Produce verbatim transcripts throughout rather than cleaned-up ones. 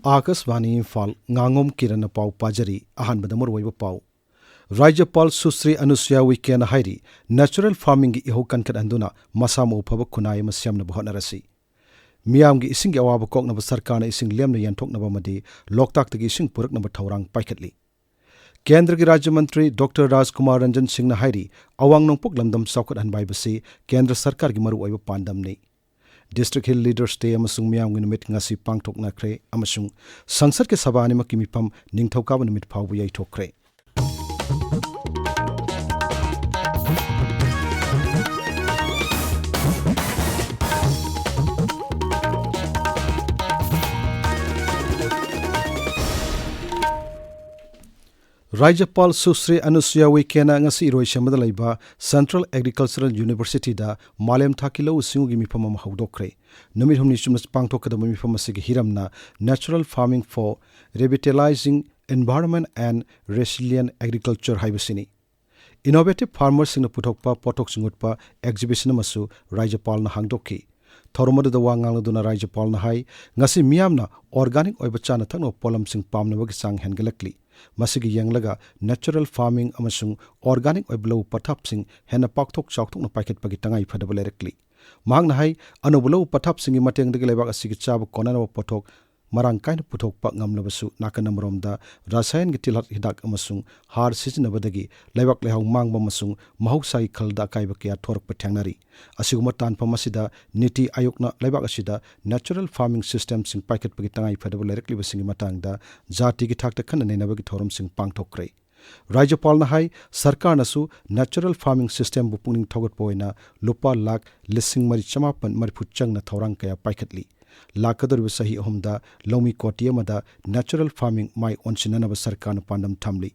ꯑꯥꯀꯥꯁꯕꯥꯅꯤ ꯏꯝꯐꯥꯜ, ꯉꯥꯉꯣꯝ ꯀꯤꯔꯟꯅ ꯄꯥꯎ ꯄꯥꯖꯔꯤ꯫ ꯑꯍꯥꯟꯕꯗ ꯃꯔꯨꯑꯣꯏꯕ ꯄꯥꯎ꯫ ꯔꯥꯖ꯭ꯌꯄꯥꯜ ꯁꯨꯁ꯭ꯔꯤ ꯑꯅꯨꯁꯨꯌꯥ ꯎꯏꯀꯦꯅ ꯍꯥꯏꯔꯤ, natural farmingꯒꯤ ꯏꯍꯧ ꯀꯟꯈꯠꯍꯟꯗꯨꯅ ꯃꯁꯥ ꯃꯎ ꯐꯕ ꯈꯨꯟꯅꯥꯏ ꯑꯃ ꯁꯦꯝꯅꯕ ꯍꯣꯠꯅꯔꯁꯤ꯫ ꯃꯤꯌꯥꯝꯒꯤ ꯏꯁꯤꯡꯒꯤ ꯑꯋꯥꯕ ꯀꯣꯛꯅꯕ ꯁꯔꯀꯥꯔꯅ ꯏꯁꯤꯡ ꯂꯦꯝꯅ ꯌꯦꯟꯊꯣꯛꯅꯕ ꯑꯃꯗꯤ ꯂꯣꯛꯇꯥꯛꯇꯒꯤ ꯏꯁꯤꯡ ꯄꯨꯔꯛꯅꯕ ꯊꯧꯔꯥꯡ ꯄꯥꯏꯈꯠꯂꯤ꯫ ꯀꯦꯟꯗ꯭ꯔꯒꯤ ꯔꯥꯖ꯭ꯌ ꯃꯟꯇ꯭ꯔꯤ ꯗꯣꯛꯇꯔ ꯔꯥꯖꯀꯨꯃꯥꯔ ꯔꯟꯖꯟ ꯁꯤꯡꯅ ꯍꯥꯏꯔꯤ, ꯑꯋꯥꯡ ꯅꯣꯡꯄꯣꯛ ꯂꯝꯗꯝ ꯆꯥꯎꯈꯠꯍꯟꯕ ꯍꯥꯏꯕꯁꯤ ꯀꯦꯟꯗ꯭ꯔ ꯁꯔꯀꯥꯔꯒꯤ ꯃꯔꯨꯑꯣꯏꯕ ꯄꯥꯟꯗꯝꯅꯤ꯫ District Hill Leaders Day ꯑꯃꯁꯨꯡ ꯃꯤꯌꯥꯝꯒꯤ ꯅꯨꯃꯤꯠ ꯉꯁꯤ ꯄꯥꯡꯊꯣꯛꯅꯈ꯭ꯔꯦ ꯑꯃꯁꯨꯡ ꯁꯪꯁꯗꯀꯤ ꯁꯚꯥ ꯑꯅꯤꯃꯛꯀꯤ ꯃꯤꯐꯝ ꯅꯤꯡꯊꯧꯀꯥꯕ ꯅꯨꯃꯤꯠ ꯐꯥꯎꯕ ꯌꯩꯊꯣꯛꯈ꯭ꯔꯦ꯫ ꯔꯥꯖ꯭ꯌꯄꯥꯜ ꯁꯨꯁ꯭ꯔꯤ ꯑꯅꯨꯁꯨꯌꯥ ꯎꯏꯀꯦꯅ ꯉꯁꯤ ꯏꯔꯣꯏꯁꯦꯝꯕꯗ ꯂꯩꯕ Central Agricultural Universityꯗ ꯃꯥꯂꯦꯝ ꯊꯥꯛꯀꯤ ꯂꯧꯎ ꯁꯤꯡꯎꯒꯤ ꯃꯤꯐꯝ ꯑꯃ ꯍꯧꯗꯣꯛꯈ꯭ꯔꯦ꯫ ꯅꯨꯃꯤꯠ ꯍꯨꯝꯅꯤ ꯆꯨꯞꯅ ꯄꯥꯡꯊꯣꯛꯀꯗꯕ ꯃꯤꯐꯝ ꯑꯁꯤꯒꯤ ꯍꯤꯔꯝꯅ Natural Farming for Revitalizing Environment and Resilient Agriculture ꯍꯥꯏꯕꯁꯤꯅꯤ꯫ Innovative farmerꯁꯤꯡꯅ ꯄꯨꯊꯣꯛꯄ ꯄꯣꯠꯊꯣꯛꯁꯤꯡ ꯎꯠꯄ exhibition ꯑꯃꯁꯨ ꯔꯥꯖ꯭ꯌꯄꯥꯜꯅ ꯍꯥꯡꯗꯣꯛꯈꯤ꯫ ꯊꯧꯔꯝ ꯑꯗꯨꯗ ꯋꯥ ꯉꯥꯡꯂꯗꯨꯅ ꯔꯥꯖ꯭ꯌꯄꯥꯜꯅ ꯍꯥꯏ, ꯉꯁꯤ ꯃꯤꯌꯥꯝꯅ organic ꯑꯣꯏꯕ ꯆꯥꯅ ꯊꯛꯅꯕ ꯄꯣꯠꯂꯝꯁꯤꯡ ꯄꯥꯝꯅꯕꯒꯤ ꯆꯥꯡ ꯍꯦꯟꯒꯠꯂꯛꯂꯤ꯫ ꯃꯁꯤꯒꯤ ꯌꯦꯡꯂꯒ natural farming ꯑꯃꯁꯨꯡ organic ꯑꯣꯏꯕ ꯂꯧ ꯄꯊꯥꯞꯁꯤꯡ ꯍꯦꯟꯅ ꯄꯥꯛꯊꯣꯛ ꯆꯥꯎꯊꯣꯛꯅ ꯄꯥꯏꯈꯠꯄꯒꯤ ꯇꯉꯥꯏ ꯐꯗꯕ ꯂꯩꯔꯛꯂꯤ꯫ ꯃꯍꯥꯛꯅ ꯍꯥꯏ, ꯑꯅꯧꯕ ꯂꯧ ꯄꯊꯥꯞꯁꯤꯡꯒꯤ ꯃꯇꯦꯡꯗꯒꯤ ꯂꯩꯕꯥꯛ ꯑꯁꯤꯒꯤ ꯆꯥꯕ ꯀꯣꯟꯅꯅꯕ ꯄꯣꯠꯊꯣꯛ ꯃꯔꯥꯡ ꯀꯥꯏꯅ ꯄꯨꯊꯣꯛꯄ ꯉꯝꯂꯕꯁꯨ, ꯅꯥꯀꯟ ꯑꯃꯔꯣꯝꯗ ꯔꯁꯥꯌꯟꯒꯤ ꯇꯤꯜꯍꯥꯠ ꯍꯤꯗꯥꯛ ꯑꯃꯁꯨꯡ ꯍꯥꯔ ꯁꯤꯖꯤꯟꯅꯕꯗꯒꯤ ꯂꯩꯕꯥꯛ ꯂꯩꯍꯥꯎ ꯃꯥꯡꯕ ꯑꯃꯁꯨꯡ ꯃꯍꯧꯁꯥꯒꯤ ꯈꯜꯗ ꯑꯀꯥꯏꯕ ꯀꯌꯥ ꯊꯣꯔꯛꯄ ꯊꯦꯡꯅꯔꯤ꯫ ꯑꯁꯤꯒꯨꯝꯕ ꯇꯥꯟꯐꯝ ꯑꯁꯤꯗ ꯅꯤꯇꯤ ꯑꯥꯌꯣꯒꯅ ꯂꯩꯕꯥꯛ ꯑꯁꯤꯗ natural farming systemꯁꯤꯡ ꯄꯥꯏꯈꯠꯄꯒꯤ ꯇꯉꯥꯏ ꯐꯗꯕ ꯂꯩꯔꯛꯂꯤꯕꯁꯤꯡꯒꯤ ꯃꯇꯥꯡꯗ ꯖꯥꯇꯤꯒꯤ ꯊꯥꯛꯇ ꯈꯟꯅ ꯅꯩꯅꯕꯒꯤ ꯊꯧꯔꯝꯁꯤꯡ ꯄꯥꯡꯊꯣꯛꯈ꯭ꯔꯦ꯫ ꯔꯥꯖ꯭ꯌꯄꯥꯜꯅ ꯍꯥꯏ, ꯁꯔꯀꯥꯔꯅꯁꯨ natural farming systemꯕꯨ ꯄꯨꯛꯅꯤꯡ ꯊꯧꯒꯠꯄ ꯑꯣꯏꯅ ꯂꯨꯄꯥ ꯂꯥꯈ ꯂꯤꯁꯤꯡ ꯃꯔꯤ ꯆꯃꯥꯄꯟ ꯃꯔꯤꯐꯨ ꯆꯪꯅ ꯊꯧꯔꯥꯡ ꯀꯌꯥ ꯄꯥꯏꯈꯠꯂꯤ꯫ ꯂꯥꯛꯀꯗꯧꯔꯤꯕ ꯆꯍꯤ ꯑꯍꯨꯝꯗ ꯂꯧꯃꯤ ꯀꯣꯇꯤ ꯑꯃꯗ natural farming ꯃꯥꯏ ꯑꯣꯟꯁꯤꯟꯅꯅꯕ ꯁꯔꯀꯥꯔꯅ ꯄꯥꯟꯗꯝ ꯊꯝꯂꯤ꯫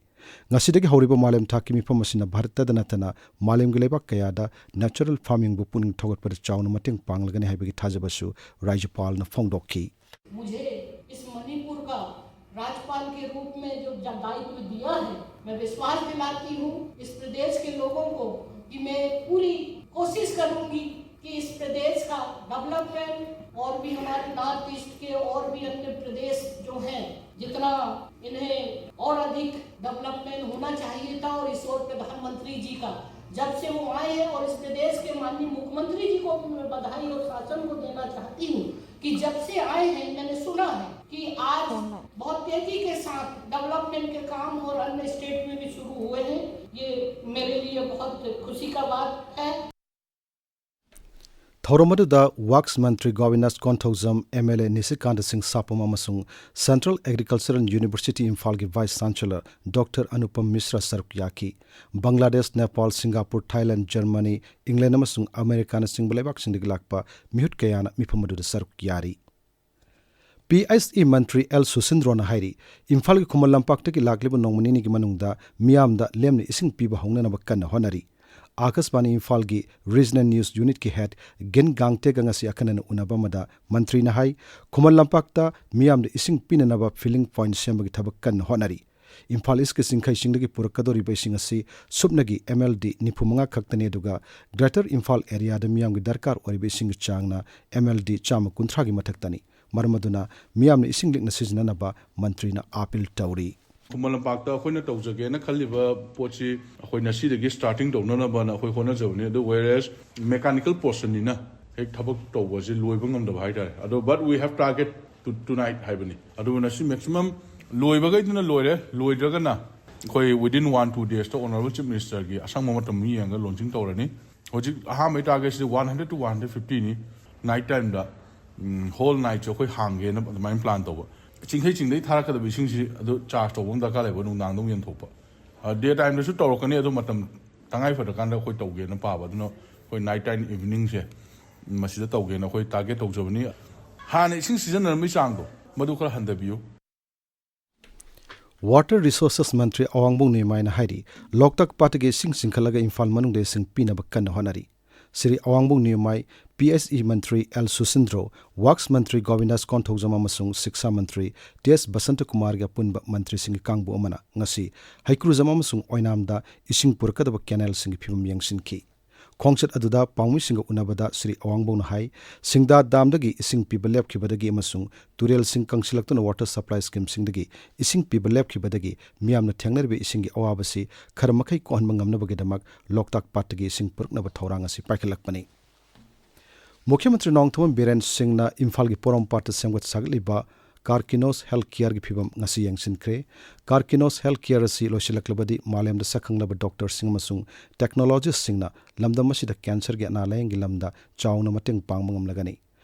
ꯉꯁꯤꯗꯒꯤ ꯍꯧꯔꯤꯕ ꯃꯥꯂꯦꯝ ꯊꯥꯛꯀꯤ ꯃꯤꯐꯝ ꯑꯁꯤꯅ ꯚꯥꯔꯠꯇꯗ ꯅꯠꯇꯅ ꯃꯥꯂꯦꯝꯒꯤ ꯂꯩꯕꯥꯛ ꯀꯌꯥꯗ natural farmingꯕꯨ ꯄꯨꯛꯅꯤꯡ ꯊꯧꯒꯠꯄꯗ ꯆꯥꯎꯅ ꯃꯇꯦꯡ ꯄꯥꯡꯂꯒꯅꯤ ꯍꯥꯏꯕꯒꯤ ꯊꯥꯖꯕꯁꯨ ꯔꯥꯖ꯭ꯌꯄꯥꯜꯅ ꯐꯣꯡꯗꯣꯛꯈꯤ꯫ मुझे इस मणिपुर का राज्यपाल के रूप में जो दायित्व दिया है, मैं विश्वास दिलाती हूँ इस प्रदेश के लोगों को कि मैं पूरी कोशिश करूँगी कि इस प्रदेश का डेवलपमेंट और भी हमारे नॉर्थ ईस्ट के और भी अन्य प्रदेश इतना इन्हें और अधिक डेवलपमेंट होना चाहिए था। और इस ओर प्रधानमंत्री जी का, जब से वो आए हैं, और इस प्रदेश के माननीय मुख्यमंत्री जी को भी मैं बधाई और शासन को देना चाहती हूँ कि जब से आए हैं, मैंने सुना है कि आज बहुत तेजी के साथ डेवलपमेंट के काम और अन्य स्टेट में भी शुरू हुए हैं। ये मेरे लिए बहुत खुशी का बात है। ꯊꯧꯔꯝ ꯑꯗꯨꯗ wax Mantri ꯒꯣꯕꯤꯟꯗꯥꯁ Konthoujam, M L A ꯅꯤꯁꯤꯀꯥꯟꯇ ꯁꯤꯡ ꯁꯥꯄꯝ ꯑꯃꯁꯨꯡ ꯁꯦꯟꯇ꯭ꯔꯦꯜ ꯑꯦꯒ꯭ꯔꯤꯀꯜꯆꯔꯦꯜ ꯌꯨꯅꯤꯚꯔꯁꯤꯇꯤ ꯏꯝꯐꯥꯜꯒꯤ ꯚꯥꯏꯁ ꯆꯥꯟꯁꯦꯂꯔ ꯗꯣꯛꯇꯔ ꯑꯅꯨꯄꯝ ꯃꯤꯁ꯭ꯔꯥ ꯁꯔꯨꯛ ꯌꯥꯈꯤ꯫ Bangladesh, Nepal, Singapore, Thailand, Germany, England ꯑꯃꯁꯨꯡ ꯑꯃꯦꯔꯤꯀꯥꯅꯆꯤꯡꯕ ꯂꯩꯕꯥꯛꯁꯤꯡꯗꯒꯤ ꯂꯥꯛꯄ ꯃꯤꯍꯨꯠ ꯀꯌꯥꯅ ꯃꯤꯐꯝ ꯑꯗꯨꯗ ꯁꯔꯨꯛ ꯌꯥꯔꯤ꯫ ꯄꯤ ꯑꯩꯆ ꯏ ꯃꯟꯇ꯭ꯔꯤ ꯑꯦꯜ ꯁꯨꯁꯤꯟꯗ꯭ꯔꯣꯅ ꯍꯥꯏꯔꯤ, ꯏꯝꯐꯥꯜꯒꯤ ꯈꯨꯃꯟ ꯂꯝꯄꯥꯛꯇꯒꯤ ꯂꯥꯛꯂꯤꯕ ꯅꯣꯡꯃ ꯅꯤꯅꯤꯒꯤ ꯃꯅꯨꯡꯗ ꯃꯤꯌꯥꯝꯗ ꯂꯦꯝꯅ ꯏꯁꯤꯡ ꯄꯤꯕ ꯍꯧꯅꯅꯕ ꯀꯟꯅ ꯍꯣꯠꯅꯔꯤ꯫ ꯑꯥꯀꯥꯁꯕꯥꯅꯤ ꯏꯝꯐꯥꯜꯒꯤ ꯔꯤꯖꯅꯦꯜ ꯅ꯭ꯌꯨꯁ ꯌꯨꯅꯤꯠꯀꯤ ꯍꯦꯗ ꯒꯤꯟ ꯒꯥꯡꯇꯦꯒ ꯉꯁꯤ ꯑꯈꯟꯅꯅ ꯎꯅꯕ ꯑꯃꯗ ꯃꯟꯇ꯭ꯔꯤꯅ ꯍꯥꯏ, ꯈꯨꯃꯟ ꯂꯝꯄꯥꯛꯇ ꯃꯤꯌꯥꯝꯗ ꯏꯁꯤꯡ ꯄꯤꯅꯅꯕ ꯐꯤꯂꯤꯡ ꯄꯣꯏꯟꯠ ꯁꯦꯝꯕꯒꯤ ꯊꯕꯛ ꯀꯟꯅ ꯍꯣꯠꯅꯔꯤ꯫ ꯏꯝꯐꯥꯜ ꯏꯁ꯭ꯠꯀꯤ ꯆꯤꯡꯈꯩꯁꯤꯡꯗꯒꯤ ꯄꯨꯔꯛꯀꯗꯧꯔꯤꯕ ꯏꯁꯤꯡ ꯑꯁꯤ ꯁꯨꯞꯅꯒꯤ ꯑꯦꯝ ꯑꯦꯜ ꯗꯤ ꯅꯤꯐꯨ ꯃꯉꯥ ꯈꯛꯇꯅꯤ, ꯑꯗꯨꯒ ꯒ꯭ꯔꯦꯇꯔ ꯏꯝꯐꯥꯜ ꯑꯦꯔꯤꯌꯥꯗ ꯃꯤꯌꯥꯝꯒꯤ ꯗꯔꯀꯥꯔ ꯑꯣꯏꯔꯤꯕ ꯏꯁꯤꯡꯒꯤ ꯆꯥꯡꯅ ꯑꯦꯝ ꯑꯦꯜ ꯗꯤ ꯆꯥꯝꯃ ꯀꯨꯟꯊ꯭ꯔꯥꯒꯤ ꯃꯊꯛꯇꯅꯤ꯫ ꯃꯔꯝ ꯑꯗꯨꯅ ꯃꯤꯌꯥꯝꯅ ꯏꯁꯤꯡ ꯂꯤꯛꯅ ꯁꯤꯖꯤꯟꯅꯅꯕ ꯃꯟꯇ꯭ꯔꯤꯅ ꯑꯥꯄꯤꯜ ꯇꯧꯔꯤ꯫ ꯈꯨꯃꯟ ꯂꯝꯄꯥꯛꯇ ꯑꯩꯈꯣꯏꯅ ꯇꯧꯖꯒꯦꯅ ꯈꯜꯂꯤꯕ ꯄꯣꯠꯁꯤ ꯑꯩꯈꯣꯏ ꯉꯁꯤꯗꯒꯤ ꯁ꯭ꯇꯥꯔꯇꯤꯡ ꯇꯧꯅꯅꯕꯅ ꯑꯩꯈꯣꯏ ꯍꯣꯠꯅꯖꯕꯅꯤ꯫ ꯑꯗꯨ whereas mechanical portionꯅꯤꯅ ꯍꯦꯛ ꯊꯕꯛ ꯇꯧꯕꯁꯤ ꯂꯣꯏꯕ ꯉꯝꯗꯕ ꯍꯥꯏꯇꯥꯔꯦ꯫ ꯑꯗꯣ but we have target to tonight ꯍꯥꯏꯕꯅꯤ꯫ ꯑꯗꯨꯕꯨ ꯉꯁꯤ maximum ꯂꯣꯏꯕꯈꯩꯗꯨꯅ ꯂꯣꯏꯔꯦ, ꯂꯣꯏꯗ꯭ꯔꯒꯅ ꯑꯩꯈꯣꯏ within one two daysꯇ Honourable Chief Ministerꯒꯤ ꯑꯁꯪꯕ ꯃꯇꯝ ꯌꯦꯡꯉꯒ launching ꯇꯧꯔꯅꯤ꯫ ꯍꯧꯖꯤꯛ ꯑꯍꯥꯟꯕꯒꯤ targetꯁꯤ one hundred to one hundred fiftyꯅꯤ꯫ Night timeꯗ whole nightꯁꯦ ꯑꯩꯈꯣꯏ ꯍꯥꯡꯒꯦꯅ ꯑꯗꯨꯃꯥꯏꯅ plan ꯇꯧꯕ꯫ ꯆꯤꯡꯈꯩ ꯆꯤꯡꯗꯩ ꯊꯥꯔꯛꯀꯗꯕ ꯏꯁꯤꯡꯁꯤ ꯑꯗꯨ charge ꯇꯧꯕ ꯑꯃ ꯗꯔꯀꯥꯔ ꯂꯩꯕ, ꯅꯨꯡꯗꯥꯡꯗ ꯑꯃꯨꯛ ꯌꯦꯟꯊꯣꯛꯄ꯫ Day timeꯗꯁꯨ ꯇꯧꯔꯛꯀꯅꯤ, ꯑꯗꯣ ꯃꯇꯝ ꯇꯉꯥꯏ ꯐꯗ꯭ꯔꯀꯥꯟꯗ ꯑꯩꯈꯣꯏ ꯇꯧꯒꯦꯅ ꯄꯥꯕ꯫ ꯑꯗꯨꯅ ꯑꯩꯈꯣꯏ night time eveningꯁꯦ ꯃꯁꯤꯗ ꯇꯧꯒꯦꯅ ꯑꯩꯈꯣꯏ target ꯇꯧꯖꯕꯅꯤ꯫ ꯍꯥꯟꯅ ꯏꯁꯤꯡ ꯁꯤꯖꯤꯟꯅꯔꯝꯕꯒꯤ ꯆꯥꯡꯗꯣ ꯃꯗꯨ ꯈꯔ ꯍꯟꯊꯕꯤꯌꯨ꯫ ꯋꯥꯇꯔ ꯔꯤꯁꯣꯔꯁꯦꯁ ꯃꯟꯇ꯭ꯔꯤ ꯑꯋꯥꯡꯕꯝ ꯅꯣꯏꯃꯥꯏꯅ ꯍꯥꯏꯔꯤ, ꯂꯣꯛꯇꯥꯛ ꯄꯥꯠꯇꯒꯤ ꯏꯁꯤꯡ ꯆꯤꯡꯈꯠꯂꯒ ꯏꯝꯐꯥꯜ ꯃꯅꯨꯡꯗ ꯏꯁꯤꯡ ꯄꯤꯅꯕ ꯀꯟꯅ ꯍꯣꯠꯅꯔꯤ꯫ ꯁ꯭ꯔꯤ ꯑꯋꯥꯡꯕꯝ ꯅꯣꯏꯃꯥꯏ ꯄꯤ ꯑꯩꯆ ꯏ ꯃꯟꯇ꯭ꯔꯤ ꯑꯦꯜ ꯁꯨꯁꯤꯟꯗ꯭ꯔꯣ, ꯋꯥꯛꯁ ꯃꯟꯇ꯭ꯔꯤ ꯒꯣꯕꯤꯟꯗꯥꯁ ꯀꯣꯟꯊꯧꯖꯝ ꯑꯃꯁꯨꯡ ꯁꯤꯛꯁꯥ ꯃꯟꯇ꯭ꯔꯤ ꯇꯤ ꯑꯦꯁ ꯕꯁꯟꯇꯀꯨꯃꯥꯔꯒꯤ ꯑꯄꯨꯟꯕ ꯃꯟꯇ꯭ꯔꯤꯁꯤꯡꯒꯤ ꯀꯥꯡꯕꯨ ꯑꯃꯅ ꯉꯁꯤ ꯍꯩꯀ꯭ꯔꯨꯖꯝ ꯑꯃꯁꯨꯡ ꯑꯣꯏꯅꯥꯝꯗ ꯏꯁꯤꯡ ꯄꯨꯔꯛꯀꯗꯕ ꯀꯦꯅꯦꯜꯁꯤꯡꯒꯤ ꯐꯤꯕꯝ ꯌꯦꯡꯁꯤꯟꯈꯤ꯫ ꯈꯣꯡꯆꯠ ꯑꯗꯨꯗ ꯄꯥꯎꯃꯤꯁꯤꯡꯒ ꯎꯅꯕꯗ ꯁ꯭ꯔꯤ ꯑꯋꯥꯡꯕꯧꯅ ꯍꯥꯏ, ꯁꯤꯡꯗꯥ ꯗꯥꯝꯗꯒꯤ ꯏꯁꯤꯡ ꯄꯤꯕ ꯂꯦꯞꯈꯤꯕꯗꯒꯤ ꯑꯃꯁꯨꯡ ꯇꯨꯔꯦꯜꯁꯤꯡ ꯀꯪꯁꯤꯜꯂꯛꯇꯨꯅ ꯋꯥꯇꯔ ꯁꯄ꯭ꯂꯥꯏ ꯁ꯭ꯀꯤꯝꯁꯤꯡꯗꯒꯤ ꯏꯁꯤꯡ ꯄꯤꯕ ꯂꯦꯞꯈꯤꯕꯗꯒꯤ ꯃꯤꯌꯥꯝꯅ ꯊꯦꯡꯅꯔꯤꯕ ꯏꯁꯤꯡꯒꯤ ꯑꯋꯥꯕꯁꯤ ꯈꯔ ꯃꯈꯩ ꯀꯣꯛꯍꯟꯕ ꯉꯝꯅꯕꯒꯤꯗꯃꯛ ꯂꯣꯛꯇꯥꯛ ꯄꯥꯠꯇꯒꯤ ꯏꯁꯤꯡ ꯄꯨꯔꯛꯅꯕ ꯊꯧꯔꯥꯡ ꯑꯁꯤ ꯄꯥꯏꯈꯠꯂꯛꯄꯅꯤ꯫ ꯃꯨꯈ꯭ꯌꯃꯟꯇ꯭ꯔꯤ ꯅꯣꯡꯊꯣꯝꯕꯝ ꯕꯤꯔꯦꯟ ꯁꯤꯡꯅ ꯏꯝꯐꯥꯜꯒꯤ ꯄꯣꯔꯣꯝꯄꯥꯠꯇ ꯁꯦꯝꯒꯠ ꯁꯥꯒꯠꯂꯤꯕ ꯀꯥꯔꯀꯤꯅꯣꯁ ꯍꯦꯜꯊ ꯀꯦꯌꯔꯒꯤ ꯐꯤꯕꯝ ꯉꯁꯤ ꯌꯦꯡꯁꯤꯟꯈ꯭ꯔꯦ꯫ ꯀꯥꯔꯀꯤꯅꯣꯁ ꯍꯦꯜꯊ ꯀꯦꯌꯔ ꯑꯁꯤ ꯂꯣꯏꯁꯤꯜꯂꯛꯂꯕꯗꯤ ꯃꯥꯂꯦꯝꯗ ꯁꯛꯈꯪꯂꯕ ꯗꯣꯛꯇꯔꯁꯤꯡ ꯑꯃꯁꯨꯡ ꯇꯦꯛꯅꯣꯂꯣꯖꯤꯁꯁꯤꯡꯅ ꯂꯝꯗꯝ ꯑꯁꯤꯗ ꯀꯦꯟꯁꯔꯒꯤ ꯑꯅꯥ ꯂꯥꯌꯦꯡꯒꯤ ꯂꯝꯗ ꯆꯥꯎꯅ ꯃꯇꯦꯡ ꯄꯥꯡꯕ ꯉꯝꯂꯒꯅꯤ꯫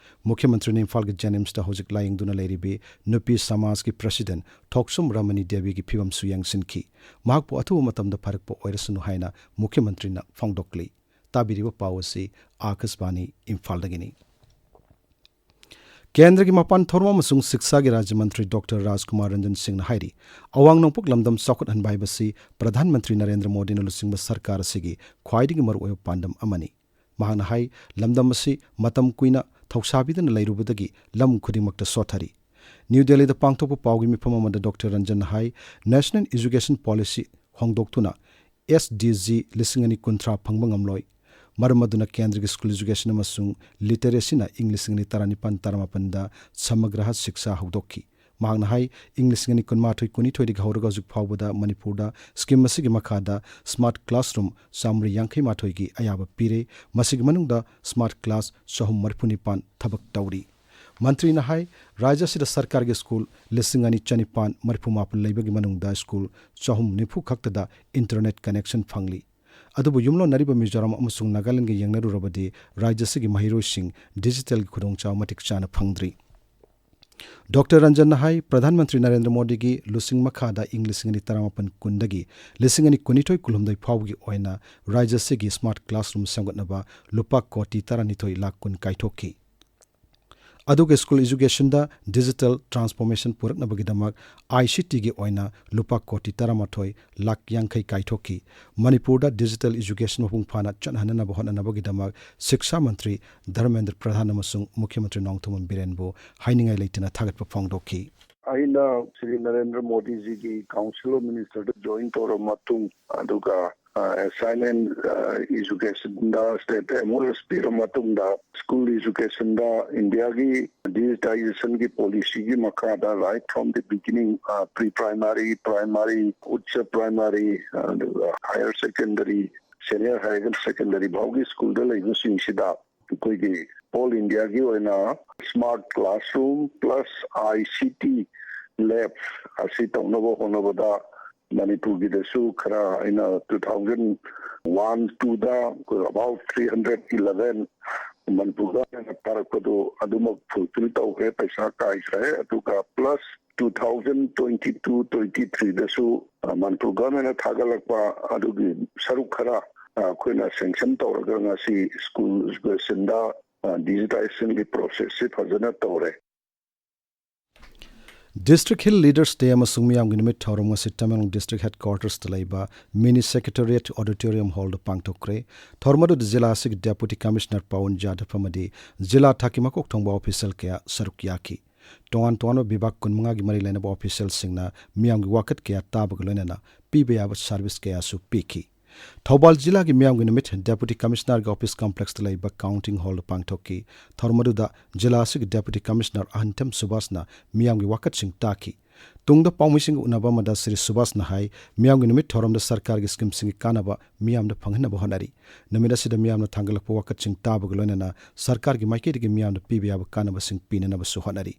ꯃꯨꯈ꯭ꯌꯃꯟꯇ꯭ꯔꯤꯅ ꯏꯝꯐꯥꯜꯒꯤ ꯖꯦꯅꯤꯝꯁꯇ ꯍꯧꯖꯤꯛ ꯂꯥꯌꯦꯡꯗꯨꯅ ꯂꯩꯔꯤꯕꯤ ꯅꯨꯄꯤ ꯁꯃꯥꯖꯀꯤ ꯄ꯭ꯔꯁꯤꯗꯦꯟꯠ ꯊꯣꯛꯁꯨꯝ ꯔꯃꯅꯤ ꯗꯦꯕꯤꯒꯤ ꯐꯤꯕꯝꯁꯨ ꯌꯦꯡꯁꯤꯟꯈꯤ꯫ ꯃꯍꯥꯛꯄꯨ ꯑꯊꯨꯕ ꯃꯇꯝꯗ ꯐꯔꯛꯄ ꯑꯣꯏꯔꯁꯅꯨ ꯍꯥꯏꯅ ꯃꯨꯈ꯭ꯌꯃꯟꯇ꯭ꯔꯤꯅ ꯐꯣꯡꯗꯣꯛꯂꯤ꯫ ꯇꯥꯕꯤꯔꯤꯕ ꯄꯥꯎ ꯑꯁꯤ ꯑꯥꯀꯥꯁꯕꯥꯅꯤ ꯏꯝꯐꯥꯜꯗꯒꯤꯅꯤ꯫ ꯀꯦꯟꯗ꯭ꯔꯒꯤ ꯃꯄꯥꯟ ꯊꯧꯔꯝ ꯑꯃꯁꯨꯡ ꯁꯤꯛꯁꯥꯒꯤ ꯔꯥꯖ꯭ꯌ ꯃꯟꯇ꯭ꯔꯤ ꯗꯣꯛꯇꯔ ꯔꯥꯖꯀꯨꯃꯥꯔ ꯔꯟꯖꯟ ꯁꯤꯡꯅ ꯍꯥꯏꯔꯤ, ꯑꯋꯥꯡ ꯅꯣꯡꯄꯣꯛ ꯂꯝꯗꯝ ꯆꯥꯎꯈꯠꯍꯟꯕ ꯍꯥꯏꯕꯁꯤ ꯄ꯭ꯔꯙꯥꯟ ꯃꯟꯇ꯭ꯔꯤ ꯅꯔꯦꯟꯗ꯭ꯔ ꯃꯣꯗꯤꯅ ꯂꯨꯆꯤꯡꯕ ꯁꯔꯀꯥꯔ ꯑꯁꯤꯒꯤ ꯈ꯭ꯋꯥꯏꯗꯒꯤ ꯃꯔꯨꯑꯣꯏꯕ ꯄꯥꯟꯗꯝ ꯑꯃꯅꯤ꯫ ꯃꯍꯥꯛꯅ ꯍꯥꯏ, ꯂꯝꯗꯝ ꯑꯁꯤ ꯃꯇꯝ ꯀꯨꯏꯅ ꯊꯧꯁꯥꯕꯤꯗꯅ ꯂꯩꯔꯨꯕꯗꯒꯤ ꯂꯝ ꯈꯨꯗꯤꯡꯃꯛꯇ ꯁꯣꯠꯊꯔꯤ꯫ ꯅ꯭ꯌꯨ ꯗꯦꯜꯂꯤꯗ ꯄꯥꯡꯊꯣꯛꯄ ꯄꯥꯎꯒꯤ ꯃꯤꯐꯝ ꯑꯃꯗ ꯗꯣꯛꯇꯔ ꯔꯟꯖꯟꯅ ꯍꯥꯏ, ꯅꯦꯁꯅꯦꯜ ꯏꯖꯨꯀꯦꯁꯟ ꯄꯣꯂꯤꯁꯤ ꯍꯣꯡꯗꯣꯛꯇꯨꯅ ꯑꯦꯁ ꯗꯤ ꯖꯤ ꯂꯤꯁꯤꯡ ꯑꯅꯤ ꯀꯨꯟꯊ꯭ꯔꯥ ꯐꯪꯕ ꯉꯝꯂꯣꯏ꯫ ꯃꯔꯝ ꯑꯗꯨꯅ ꯀꯦꯟꯗ꯭ꯔꯒꯤ ꯁ꯭ꯀꯨꯜ ꯏꯖꯨꯀꯦꯁꯟ ꯑꯃꯁꯨꯡ ꯂꯤꯇꯔꯦꯁꯤꯅ ꯏꯪ ꯂꯤꯁꯤꯡ ꯑꯅꯤ ꯇꯔꯥꯅꯤꯄꯥꯟ ꯇꯔꯥꯃꯥꯄꯟꯗ ꯁꯃꯒ꯭ꯔꯍ ꯁꯤꯛꯁꯥ ꯍꯧꯗꯣꯛꯈꯤ꯫ ꯃꯍꯥꯛꯅ ꯍꯥꯏ, ꯏꯪ ꯂꯤꯁꯤꯡ ꯑꯅꯤ ꯀꯨꯟꯃꯥꯊꯣꯏ ꯀꯨꯟꯅꯤꯊꯣꯏꯗꯒꯤ ꯍꯧꯔꯒ ꯍꯧꯖꯤꯛ ꯐꯥꯎꯕꯗ ꯃꯅꯤꯄꯨꯔꯗ ꯁ꯭ꯀꯤꯝ ꯑꯁꯤꯒꯤ ꯃꯈꯥꯗ ꯁ꯭ꯃꯥꯔꯠ ꯀ꯭ꯂꯥꯁꯔꯨꯝ ꯆꯥꯃꯔꯤ ꯌꯥꯡꯈꯩ ꯃꯥꯊꯣꯏꯒꯤ ꯑꯌꯥꯕ ꯄꯤꯔꯦ꯫ ꯃꯁꯤꯒꯤ ꯃꯅꯨꯡꯗ ꯁ꯭ꯃꯥꯔꯠ ꯀ꯭ꯂꯥꯁ ꯆꯍꯨꯝ ꯃꯔꯤꯐꯨ ꯅꯤꯄꯥꯟ ꯊꯕꯛ ꯇꯧꯔꯤ꯫ ꯃꯟꯇ꯭ꯔꯤꯅ ꯍꯥꯏ, ꯔꯥꯖ꯭ꯌ ꯑꯁꯤꯗ ꯁꯔꯀꯥꯔꯒꯤ ꯁ꯭ꯀꯨꯜ ꯂꯤꯁꯤꯡ ꯑꯅꯤ ꯆꯅꯤꯄꯥꯟ ꯃꯔꯤꯐꯨ ꯃꯥꯄꯟ ꯂꯩꯕꯒꯤ ꯃꯅꯨꯡꯗ ꯁ꯭ꯀꯨꯜ ꯆꯍꯨꯝ ꯅꯤꯐꯨ ꯈꯛꯇꯗ ꯏꯟꯇꯔꯅꯦꯠ ꯀꯅꯦꯛꯁꯟ ꯐꯪꯂꯤ꯫ ꯑꯗꯨꯕꯨ ꯌꯨꯝꯂꯣꯟꯅꯔꯤꯕ ꯃꯤꯖꯣꯔꯥꯝ ꯑꯃꯁꯨꯡ ꯅꯥꯒꯥꯂꯦꯟꯗꯒ ꯌꯦꯡꯅꯔꯨꯔꯕꯗꯤ ꯔꯥꯖ꯭ꯌ ꯑꯁꯤꯒꯤ ꯃꯍꯩꯔꯣꯏꯁꯤꯡ ꯗꯤꯖꯤꯇꯦꯜꯒꯤ ꯈꯨꯗꯣꯡꯆꯥꯕ ꯃꯇꯤꯛ ꯆꯥꯅ ꯐꯪꯗ꯭ꯔꯤ꯫ ꯗꯣꯛꯇꯔ ꯔꯟꯖꯟꯅ ꯍꯥꯏ, ꯄ꯭ꯔꯙꯥꯟ ꯃꯟꯇ꯭ꯔꯤ ꯅꯔꯦꯟꯗ꯭ꯔ ꯃꯣꯗꯤꯒꯤ ꯂꯨꯆꯤꯡ ꯃꯈꯥꯗ ꯏꯪ ꯂꯤꯁꯤꯡ ꯑꯅꯤ ꯇꯔꯥꯃꯥꯄꯟ ꯀꯨꯟꯗꯒꯤ ꯂꯤꯁꯤꯡ ꯑꯅꯤ ꯀꯨꯟꯅꯤꯊꯣꯏ ꯀꯨꯟꯍꯨꯝꯗꯣꯏ ꯐꯥꯎꯕꯒꯤ ꯑꯣꯏꯅ ꯔꯥꯖ꯭ꯌ ꯑꯁꯤꯒꯤ ꯁ꯭ꯃꯥꯔꯠ ꯀ꯭ꯂꯥꯁꯔꯨꯝ ꯁꯦꯝꯒꯠꯅꯕ ꯂꯨꯄꯥ ꯀꯣꯇꯤ ꯇꯔꯥꯅꯤꯊꯣꯏ ꯂꯥꯈ ꯀꯨꯟ ꯀꯥꯏꯊꯣꯛꯈꯤ꯫ ꯑꯗꯨꯒ ꯁ꯭ꯀꯨꯜ ꯏꯖꯨꯀꯦꯁꯟꯗ ꯗꯤꯖꯤꯇꯦꯜ ꯇ꯭ꯔꯥꯟꯁꯐꯣꯔꯃꯦꯁꯟ ꯄꯨꯔꯛꯅꯕꯒꯤꯗꯃꯛ ꯑꯥꯏ ꯁꯤ ꯇꯤꯒꯤ ꯑꯣꯏꯅ ꯂꯨꯄꯥ ꯀꯣꯇꯤ ꯇꯔꯥꯃꯥꯊꯣꯏ ꯂꯥꯈ ꯌꯥꯡꯈꯩ ꯀꯥꯏꯊꯣꯛꯈꯤ꯫ ꯃꯅꯤꯄꯨꯔꯗ ꯗꯤꯖꯤꯇꯦꯜ ꯏꯖꯨꯀꯦꯁꯟ ꯃꯄꯨꯡ ꯐꯥꯅ ꯆꯠꯍꯟꯅꯅꯕ ꯍꯣꯠꯅꯅꯕꯒꯤꯗꯃꯛ ꯁꯤꯛꯁꯥ ꯃꯟꯇ꯭ꯔꯤ ꯙꯔꯃꯦꯟꯗ꯭ꯔ ꯄ꯭ꯔꯙꯥꯟ ꯑꯃꯁꯨꯡ ꯃꯨꯈ꯭ꯌꯃꯟꯇ꯭ꯔꯤ ꯅꯣꯡꯊꯣꯝꯕꯝ ꯕꯤꯔꯦꯟꯕꯨ ꯍꯥꯏꯅꯤꯡꯉꯥꯏ ꯂꯩꯇꯅ ꯊꯥꯒꯠꯄ ꯐꯣꯡꯗꯣꯛꯈꯤ꯫ ꯑꯩꯅ ꯁ꯭ꯔꯤ ꯅꯔꯦꯟꯗ꯭ꯔ ꯃꯣꯗꯤꯖꯤꯒꯤ ꯀꯥꯎꯟꯁꯤꯜ ꯑꯣꯐ ꯃꯤꯅꯤꯁꯇꯔꯗ ꯖꯣꯏꯟ ꯇꯧꯔꯕ ꯃꯇꯨꯡ, ꯑꯗꯨꯒ ꯑꯦꯁꯥꯏꯟꯃꯦꯟ, ꯏꯖꯨꯀꯦꯁꯟꯗ ꯁ꯭ꯇꯦꯠ ꯑꯦꯝ ꯑꯣ ꯑꯦꯁ ꯄꯤꯔ ꯃꯇꯨꯡꯗ, ꯁ꯭ꯀꯨꯜ ꯏꯖꯨꯀꯦꯁꯟꯗ ꯏꯟꯗꯤꯌꯥꯒꯤ ꯗꯤꯖꯤꯇꯥꯏꯖꯦꯁꯟꯒꯤ ꯄꯣꯂꯤꯁꯤꯒꯤ ꯃꯈꯥꯗ, right from the beginning, pre primary, primary, ꯎꯆ ꯄ꯭ꯔꯥꯏꯃꯥꯔꯤ, ꯑꯗꯨꯒ higher secondary, senior higher secondary ꯐꯥꯎꯒꯤ ꯁ꯭ꯀꯨꯜꯗ ꯂꯩꯕꯁꯤꯡꯁꯤꯗ ꯑꯩꯈꯣꯏꯒꯤ ꯑꯣꯜ ꯏꯟꯗꯤꯌꯥꯒꯤ ꯑꯣꯏꯅ smart classroom plus I C T ꯂꯦꯕ ꯑꯁꯤ ꯇꯧꯅꯕ ꯍꯣꯠꯅꯕꯗ, ꯃꯅꯤꯄꯨꯔꯒꯤꯗꯁꯨ ꯈꯔ ꯑꯩꯅ two thousand one two the about three hundred eleven Manipur ꯒꯚꯔꯟꯃꯦꯟꯠꯅ ꯊꯥꯔꯛꯄꯗꯨ ꯑꯗꯨꯃꯛ ꯐꯨꯜꯐꯤꯜ ꯇꯧꯈ꯭ꯔꯦ, ꯄꯩꯁꯥ ꯀꯥꯏꯈ꯭ꯔꯦ꯫ ꯑꯗꯨꯒ plus two thousand twenty two twenty three ꯗꯁꯨ, ꯑ, ꯃꯅꯤꯄꯨꯔ ꯒꯚꯔꯟꯃꯦꯟꯠꯅ ꯊꯥꯒꯠꯂꯛꯄ ꯑꯗꯨꯒꯤ ꯁꯔꯨꯛ ꯈꯔ, ꯑ, ꯑꯩꯈꯣꯏꯅ ꯁꯦꯡꯁꯟ ꯇꯧꯔꯒ ꯉꯁꯤ ꯁ꯭ꯀꯨꯜ ꯏꯖꯨꯀꯦꯁꯟꯗ, ꯑ, ꯗꯤꯖꯤꯇꯥꯏꯖꯦꯁꯟꯒꯤ ꯄ꯭ꯔꯣꯁꯦꯁꯁꯤ ꯐꯖꯅ ꯇꯧꯔꯦ꯫ District Hill Leaders Day ꯑꯃꯁꯨꯡ ꯃꯤꯌꯥꯝꯒꯤ ꯅꯨꯃꯤꯠ ꯊꯧꯔꯝ ꯉꯁꯤ ꯇꯃꯦꯡꯂꯣꯡ ꯗꯤꯁꯇ꯭ꯔꯤꯛ ꯍꯦꯗꯀ꯭ꯋꯥꯇꯔꯁꯇ ꯂꯩꯕ ꯃꯤꯅꯤ ꯁꯦꯀ꯭ꯔꯦꯇꯔꯤꯌꯦꯠ ꯑꯣꯗꯤꯇꯣꯔꯤꯌꯝ ꯍꯣꯜꯗ ꯄꯥꯡꯊꯣꯛꯈ꯭ꯔꯦ꯫ ꯊꯧꯔꯝ ꯑꯗꯨꯗ ꯖꯤꯂꯥ ꯑꯁꯤꯒꯤ ꯗꯦꯄꯨꯇꯤ ꯀꯃꯤꯁꯅꯔ ꯄꯋꯟ ꯖꯥꯙꯕ ꯑꯃꯗꯤ ꯖꯤꯂꯥ ꯊꯥꯛꯀꯤ ꯃꯀꯣꯛ ꯊꯣꯡꯕ ꯑꯣꯐꯤꯁꯤꯌꯦꯜ ꯀꯌꯥ ꯁꯔꯨꯛ ꯌꯥꯈꯤ꯫ ꯇꯣꯉꯥꯟ ꯇꯣꯉꯥꯟꯕ ꯕꯤꯚꯥꯒ ꯀꯨꯟꯃꯉꯥꯒꯤ ꯃꯔꯤ ꯂꯩꯅꯕ ꯑꯣꯐꯤꯁꯤꯌꯦꯜꯁꯤꯡꯅ ꯃꯤꯌꯥꯝꯒꯤ ꯋꯥꯀꯠ ꯀꯌꯥ ꯇꯥꯕꯒ ꯂꯣꯏꯅꯅ ꯄꯤꯕ ꯌꯥꯕ ꯁꯔꯚꯤꯁ ꯀꯌꯥꯁꯨ ꯄꯤꯈꯤ꯫ ꯊꯧꯕꯥꯜ ꯖꯤꯂꯥꯒꯤ ꯃꯤꯌꯥꯝꯒꯤ ꯅꯨꯃꯤꯠ ꯗꯦꯄꯨꯇꯤ ꯀꯃꯤꯁꯅꯔꯒꯤ ꯑꯣꯐꯤꯁ ꯀꯝꯄ꯭ꯂꯦꯛꯁꯇ ꯂꯩꯕ ꯀꯥꯎꯟꯇꯤꯡ ꯍꯣꯜꯗ ꯄꯥꯡꯊꯣꯛꯈꯤ꯫ ꯊꯧꯔꯝ ꯑꯗꯨꯗ ꯖꯤꯂꯥ ꯑꯁꯤꯒꯤ ꯗꯦꯄꯨꯇꯤ ꯀꯃꯤꯁꯅꯔ ꯑꯍꯟꯊꯦꯝ ꯁꯨꯕꯥꯁꯅ ꯃꯤꯌꯥꯝꯒꯤ ꯋꯥꯀꯠꯁꯤꯡ ꯇꯥꯈꯤ꯫ ꯇꯨꯡꯗ ꯄꯥꯎꯃꯤꯁꯤꯡꯒ ꯎꯅꯕ ꯑꯃꯗ ꯁ꯭ꯔꯤ ꯁꯨꯕꯥꯁꯅ ꯍꯥꯏ, ꯃꯤꯌꯥꯝꯒꯤ ꯅꯨꯃꯤꯠ ꯊꯧꯔꯝꯗ ꯁꯔꯀꯥꯔꯒꯤ ꯁ꯭ꯀꯤꯝꯁꯤꯡꯒꯤ ꯀꯥꯟꯅꯕ ꯃꯤꯌꯥꯝꯗ ꯐꯪꯍꯟꯅꯕ ꯍꯣꯠꯅꯔꯤ꯫ ꯅꯨꯃꯤꯠ ꯑꯁꯤꯗ ꯃꯤꯌꯥꯝꯅ ꯊꯥꯡꯒꯠꯂꯛꯄ ꯋꯥꯀꯠꯁꯤꯡ ꯇꯥꯕꯒ ꯂꯣꯏꯅꯅ ꯁꯔꯀꯥꯔꯒꯤ ꯃꯥꯏꯀꯩꯗꯒꯤ ꯃꯤꯌꯥꯝꯗ ꯄꯤꯕ ꯌꯥꯕ ꯀꯥꯟꯅꯕꯁꯤꯡ ꯄꯤꯅꯅꯕꯁꯨ ꯍꯣꯠꯅꯔꯤ꯫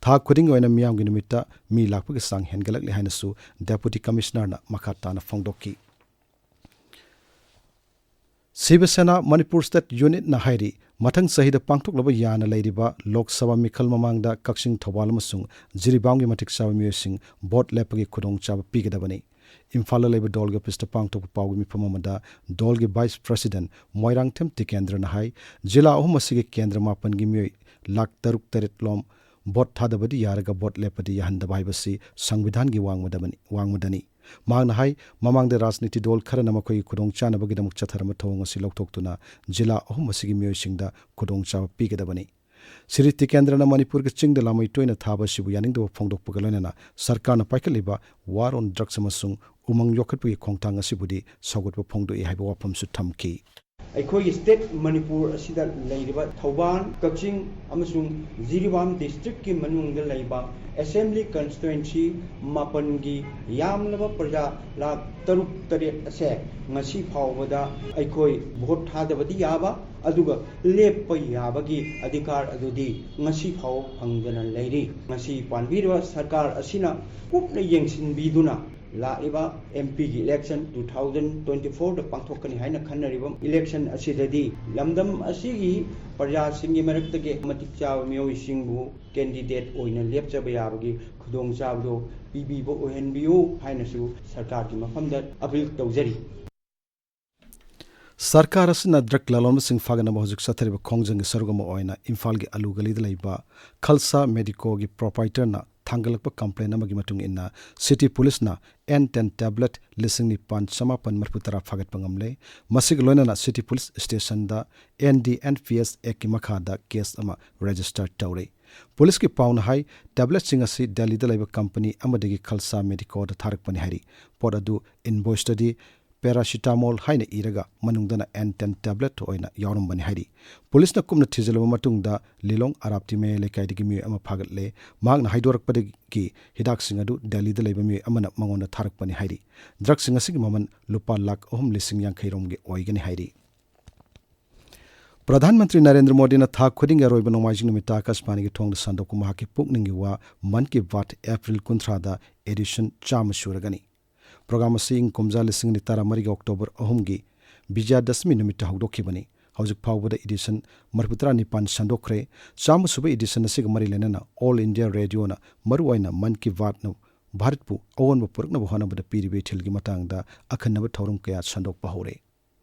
ꯊꯥ ꯈꯨꯗꯤꯡꯒꯤ ꯑꯣꯏꯅ ꯃꯤꯌꯥꯝꯒꯤ ꯅꯨꯃꯤꯠꯇ ꯃꯤ ꯂꯥꯛꯄꯒꯤ ꯆꯥꯡ ꯍꯦꯟꯒꯠꯂꯛꯂꯤ ꯍꯥꯏꯅꯁꯨ ꯗꯦꯄꯨꯇꯤ ꯀꯃꯤꯁꯅꯔꯅ ꯃꯈꯥ ꯇꯥꯅ ꯐꯣꯡꯗꯣꯛꯈꯤ꯫ ꯁꯤꯕ ꯁꯦꯅꯥ ꯃꯅꯤꯄꯨꯔ ꯁ꯭ꯇꯦꯠ ꯌꯨꯅꯤꯠꯅ ꯍꯥꯏꯔꯤ, ꯃꯊꯪ ꯆꯍꯤꯗ ꯄꯥꯡꯊꯣꯛꯂꯕ ꯌꯥꯅ ꯂꯩꯔꯤꯕ ꯂꯣꯛ ꯁꯚꯥ ꯃꯤꯈꯜ ꯃꯃꯥꯡꯗ ꯀꯛꯆꯤꯡ, ꯊꯧꯕꯥꯜ ꯑꯃꯁꯨꯡ ꯖꯤꯔꯤꯕꯥꯝꯒꯤ ꯃꯇꯤꯛ ꯆꯥꯕ ꯃꯤꯑꯣꯏꯁꯤꯡ ꯚꯣꯠ ꯂꯦꯞꯄꯒꯤ ꯈꯨꯗꯣꯡꯆꯥꯕ ꯄꯤꯒꯗꯕꯅꯤ꯫ ꯏꯝꯐꯥꯜꯗ ꯂꯩꯕ ꯗꯣꯜꯒꯤ ꯑꯣꯐꯤꯁꯇ ꯄꯥꯡꯊꯣꯛꯄ ꯄꯥꯎꯒꯤ ꯃꯤꯐꯝ ꯑꯃꯗ ꯗꯣꯜꯒꯤ ꯚꯥꯏꯁ ꯄ꯭ꯔꯁꯤꯗꯦꯟꯠ ꯃꯣꯏꯔꯥꯡꯊꯦꯝ ꯇꯤꯀꯦꯟꯗ꯭ꯔꯅ ꯍꯥꯏ, ꯖꯤꯂꯥ ꯑꯍꯨꯝ ꯑꯁꯤꯒꯤ ꯀꯦꯟꯗ꯭ꯔ ꯃꯥꯄꯟꯒꯤ ꯃꯤꯑꯣꯏ ꯂꯥꯈ ꯇꯔꯨꯛ ꯇꯔꯦꯠ ꯂꯣꯝ ꯚꯣꯠ ꯊꯥꯗꯕꯗꯤ ꯌꯥꯔꯒ ꯚꯣꯠ ꯂꯦꯞꯄꯗꯤ ꯌꯥꯍꯟꯗꯕ ꯍꯥꯏꯕꯁꯤ ꯁꯪꯕꯤꯙꯥꯟꯒꯤ ꯋꯥꯡꯃꯗꯕꯅꯤ, ꯋꯥꯡꯃꯗꯅꯤ꯫ ꯃꯍꯥꯛꯅ ꯍꯥꯏ, ꯃꯃꯥꯡꯗ ꯔꯥꯖꯅꯤꯇꯤ ꯗꯣꯜ ꯈꯔꯅ ꯃꯈꯣꯏꯒꯤ ꯈꯨꯗꯣꯡꯆꯥꯅꯕꯒꯤꯗꯃꯛ ꯆꯠꯊꯔꯝꯕ ꯊꯧꯑꯣꯡ ꯑꯁꯤ ꯂꯧꯊꯣꯛꯇꯨꯅ ꯖꯤꯂꯥ ꯑꯍꯨꯝ ꯑꯁꯤꯒꯤ ꯃꯤꯑꯣꯏꯁꯤꯡꯗ ꯈꯨꯗꯣꯡꯆꯥꯕ ꯄꯤꯒꯗꯕꯅꯤ꯫ ꯁ꯭ꯔꯤ ꯇꯤꯀꯦꯟꯗ꯭ꯔꯅ ꯃꯅꯤꯄꯨꯔꯒꯤ ꯆꯤꯡꯗ ꯂꯥꯃꯩ ꯇꯣꯏꯅ ꯊꯥꯕ ꯑꯁꯤꯕꯨ ꯌꯥꯅꯤꯡꯗꯕ ꯐꯣꯡꯗꯣꯛꯄꯒ ꯂꯣꯏꯅꯅ ꯁꯔꯀꯥꯔꯅ ꯄꯥꯏꯈꯠꯂꯤꯕ ꯋꯥꯔ ꯑꯣꯟ ꯗ꯭ꯔꯒꯁ ꯑꯃꯁꯨꯡ ꯎꯃꯪ ꯌꯣꯛꯈꯠꯄꯒꯤ ꯈꯣꯡꯊꯥꯡ ꯑꯁꯤꯕꯨꯗꯤ ꯁꯧꯒꯠꯄ ꯐꯣꯡꯗꯣꯛꯏ ꯍꯥꯏꯕ ꯋꯥꯐꯝꯁꯨ ꯊꯝꯈꯤ꯫ ꯑꯩꯈꯣꯏꯒꯤ ꯁ꯭ꯇꯦꯠ ꯃꯅꯤꯄꯨꯔ ꯑꯁꯤꯗ ꯂꯩꯔꯤꯕ ꯊꯧꯕꯥꯜ, ꯀꯛꯆꯤꯡ ꯑꯃꯁꯨꯡ ꯖꯤꯔꯤꯕꯥꯝ ꯗꯤꯁꯇ꯭ꯔꯤꯛꯀꯤ ꯃꯅꯨꯡꯗ ꯂꯩꯕ ꯑꯦꯁꯦꯝꯕ꯭ꯂꯤ ꯀꯟꯁꯇꯤꯇ꯭ꯋꯦꯟꯁꯤ ꯃꯥꯄꯟꯒꯤ ꯌꯥꯝꯂꯕ ꯄ꯭ꯔꯖꯥ ꯂꯥꯈ ꯇꯔꯨꯛ ꯇꯔꯦꯠ ꯑꯁꯦ ꯉꯁꯤ ꯐꯥꯎꯕꯗ ꯑꯩꯈꯣꯏ ꯚꯣꯠ ꯊꯥꯗꯕꯗꯤ ꯌꯥꯕ ꯑꯗꯨꯒ ꯂꯦꯞꯄ ꯌꯥꯕꯒꯤ ꯑꯙꯤꯀꯥꯔ ꯑꯗꯨꯗꯤ ꯉꯁꯤ ꯐꯥꯎ ꯐꯪꯗꯅ ꯂꯩꯔꯤ꯫ ꯉꯁꯤ ꯄꯥꯟꯕꯤꯔꯤꯕ ꯁꯔꯀꯥꯔ ꯑꯁꯤꯅ ꯀꯨꯞꯅ ꯌꯦꯡꯁꯤꯟꯕꯤꯗꯨꯅ ꯂꯥꯛꯂꯤꯕ ꯑꯦꯝ ꯄꯤꯒꯤ ꯏꯂꯦꯛꯁꯟ ꯇꯨ ꯊꯥꯎꯖꯟ ꯇ꯭ꯋꯦꯟꯇꯤ ꯐꯣꯔꯗ ꯄꯥꯡꯊꯣꯛꯀꯅꯤ ꯍꯥꯏꯅ ꯈꯟꯅꯔꯤꯕ ꯏꯂꯦꯛꯁꯟ ꯑꯁꯤꯗꯗꯤ ꯂꯝꯗꯝ ꯑꯁꯤꯒꯤ ꯄ꯭ꯔꯖꯥꯁꯤꯡꯒꯤ ꯃꯔꯛꯇꯒꯤ ꯃꯇꯤꯛ ꯆꯥꯕ ꯃꯤꯑꯣꯏꯁꯤꯡꯕꯨ ꯀꯦꯟꯗꯤꯗꯦꯠ ꯑꯣꯏꯅ ꯂꯦꯞꯆꯕ ꯌꯥꯕꯒꯤ ꯈꯨꯗꯣꯡꯆꯥꯕꯗꯨ ꯄꯤꯕꯤꯕ ꯑꯣꯏꯍꯟꯕꯤꯌꯨ ꯍꯥꯏꯅꯁꯨ ꯁꯔꯀꯥꯔꯒꯤ ꯃꯐꯝꯗ ꯑꯄꯤꯜ ꯇꯧꯖꯔꯤ꯫ ꯁꯔꯀꯥꯔ ꯑꯁꯤꯅ ꯗ꯭ꯔꯒ ꯂꯂꯣꯟꯕꯁꯤꯡ ꯐꯥꯒꯠꯅꯕ ꯍꯧꯖꯤꯛ ꯆꯠꯊꯔꯤꯕ ꯈꯣꯡꯖꯪꯒꯤ ꯁꯔꯨꯛ ꯑꯃ ꯑꯣꯏꯅ ꯏꯝꯐꯥꯜꯒꯤ ꯑꯂꯨ ꯒꯂꯤꯗ ꯂꯩꯕ ꯈꯜꯁꯥ ꯃꯦꯗꯤꯀꯣꯒꯤ ꯄ꯭ꯔꯣꯄꯥꯏꯇꯔꯅ ꯊꯥꯡꯒꯠꯂꯛꯄ ꯀꯝꯄ꯭ꯂꯦꯟ ꯑꯃꯒꯤ ꯃꯇꯨꯡ ꯏꯟꯅ ꯁꯤꯇꯤ ꯄꯨꯂꯤꯁꯅ ꯑꯦꯟ ꯇꯦꯟ ꯇꯦꯕ꯭ꯂꯦꯠ ꯂꯤꯁꯤꯡ ꯅꯤꯄꯥꯟ ꯆꯃꯥꯄꯟ ꯃꯔꯤꯐꯨ ꯇꯔꯥ ꯐꯥꯒꯠꯄ ꯉꯝꯂꯦ꯫ ꯃꯁꯤꯒ ꯂꯣꯏꯅꯅ ꯁꯤꯇꯤ ꯄꯨꯂꯤꯁ ꯁ꯭ꯇꯦꯁꯟꯗ ꯑꯦꯟ ꯗꯤ ꯑꯦꯟ ꯄꯤ ꯑꯦꯁ ꯑꯦꯛꯀꯤ ꯃꯈꯥꯗ ꯀꯦꯁ ꯑꯃ ꯔꯦꯖꯤꯁꯇꯔ ꯇꯧꯔꯦ꯫ ꯄꯨꯂꯤꯁꯀꯤ ꯄꯥꯎꯅ ꯍꯥꯏ, ꯇꯦꯕ꯭ꯂꯦꯠꯁꯤꯡ ꯑꯁꯤ ꯗꯦꯜꯂꯤꯗ ꯂꯩꯕ ꯀꯝꯄꯅꯤ ꯑꯃꯗꯒꯤ ꯈꯜꯁꯥ ꯃꯦꯗꯤꯀꯣꯗ ꯊꯥꯔꯛꯄꯅꯤ ꯍꯥꯏꯔꯤ꯫ ꯄꯣꯠ ꯑꯗꯨ ꯏꯟꯚꯣꯏꯁꯇꯗꯤ ꯄꯦꯔꯥꯁꯤꯇꯥꯃꯣꯜ ꯍꯥꯏꯅ ꯏꯔꯒ ꯃꯅꯨꯡꯗꯅ ꯑꯦꯟ ꯇꯦꯟ ꯇꯦꯕ꯭ꯂꯦꯠ ꯑꯣꯏꯅ ꯌꯥꯎꯔꯝꯕꯅꯤ ꯍꯥꯏꯔꯤ꯫ ꯄꯨꯂꯤꯁꯅ ꯀꯨꯞꯅ ꯊꯤꯖꯤꯜꯂꯕ ꯃꯇꯨꯡꯗ ꯂꯤꯂꯣꯡ ꯑꯔꯥꯞꯇꯤ ꯃꯌꯥꯏ ꯂꯩꯀꯥꯏꯗꯒꯤ ꯃꯤꯑꯣꯏ ꯑꯃ ꯐꯥꯒꯠꯂꯦ꯫ ꯃꯍꯥꯛꯅ ꯍꯥꯏꯗꯣꯔꯛꯄꯗꯒꯤ ꯍꯤꯗꯥꯛꯁꯤꯡ ꯑꯗꯨ ꯗꯦꯜꯂꯤꯗ ꯂꯩꯕ ꯃꯤꯑꯣꯏ ꯑꯃꯅ ꯃꯉꯣꯟꯗ ꯊꯥꯔꯛꯄꯅꯤ ꯍꯥꯏꯔꯤ꯫ ꯗ꯭ꯔꯒꯁꯤꯡ ꯑꯁꯤꯒꯤ ꯃꯃꯜ ꯂꯨꯄꯥ ꯂꯥꯈ ꯑꯍꯨꯝ ꯂꯤꯁꯤꯡ ꯌꯥꯡꯈꯩ ꯔꯣꯝꯒꯤ ꯑꯣꯏꯒꯅꯤ ꯍꯥꯏꯔꯤ꯫ ꯄ꯭ꯔꯙꯥꯟ ꯃꯟꯇ꯭ꯔꯤ ꯅꯔꯦꯟꯗ꯭ꯔ ꯃꯣꯗꯤꯅ ꯊꯥ ꯈꯨꯗꯤꯡꯒꯤ ꯑꯔꯣꯏꯕ ꯅꯣꯡꯃꯥꯏꯖꯤꯡ ꯅꯨꯃꯤꯠꯇ ꯑꯀꯥꯁꯕꯥꯅꯤꯒꯤ ꯊꯣꯡꯗ ꯁꯟꯗꯣꯛꯄ ꯃꯍꯥꯛꯀꯤ ꯄꯨꯛꯅꯤꯡꯒꯤ ꯋꯥ ꯃꯟ ꯀꯤ ꯕꯥꯠ ꯑꯦꯄ꯭ꯔꯤꯜ ꯀꯨꯟꯊ꯭ꯔꯥꯗ ꯑꯦꯗꯤꯁꯟ ꯆꯥꯝꯃ ꯁꯨꯔꯒꯅꯤ꯫ ꯄ꯭ꯔꯣꯒ꯭ꯔꯥꯝ ꯑꯁꯤ ꯏꯪ ꯀꯨꯝꯖꯥ ꯂꯤꯁꯤꯡ ꯑꯅꯤ ꯇꯔꯥꯃꯔꯤꯒꯤ ꯑꯣꯛꯇꯣꯕꯔ ꯑꯍꯨꯝꯒꯤ ꯕꯤꯖꯌꯗꯁꯃꯤ ꯅꯨꯃꯤꯠꯇ ꯍꯧꯗꯣꯛꯈꯤꯕꯅꯤ꯫ ꯍꯧꯖꯤꯛ ꯐꯥꯎꯕꯗ ꯏꯗꯤꯁꯟ ꯃꯔꯤꯐꯨꯇꯔꯥ ꯅꯤꯄꯥꯟ ꯁꯟꯗꯣꯛꯈ꯭ꯔꯦ꯫ ꯆꯥꯝꯃ ꯁꯨꯕ ꯏꯗꯤꯁꯟ ꯑꯁꯤꯒ ꯃꯔꯤ ꯂꯩꯅꯅ ꯑꯣꯜ ꯏꯟꯗꯤꯌꯥ ꯔꯦꯗꯤꯑꯣꯅ ꯃꯔꯨꯑꯣꯏꯅ ꯃꯟ ꯀꯤ ꯕꯥꯠꯅ ꯚꯥꯔꯠꯄꯨ ꯑꯑꯣꯟꯕ ꯄꯨꯔꯛꯅꯕ ꯍꯣꯠꯅꯕꯗ ꯄꯤꯔꯤꯕ ꯏꯊꯤꯜꯒꯤ ꯃꯇꯥꯡꯗ ꯑꯈꯟꯅꯕ ꯊꯧꯔꯝ ꯀꯌꯥ ꯁꯟꯗꯣꯛꯄ ꯍꯧꯔꯦ꯫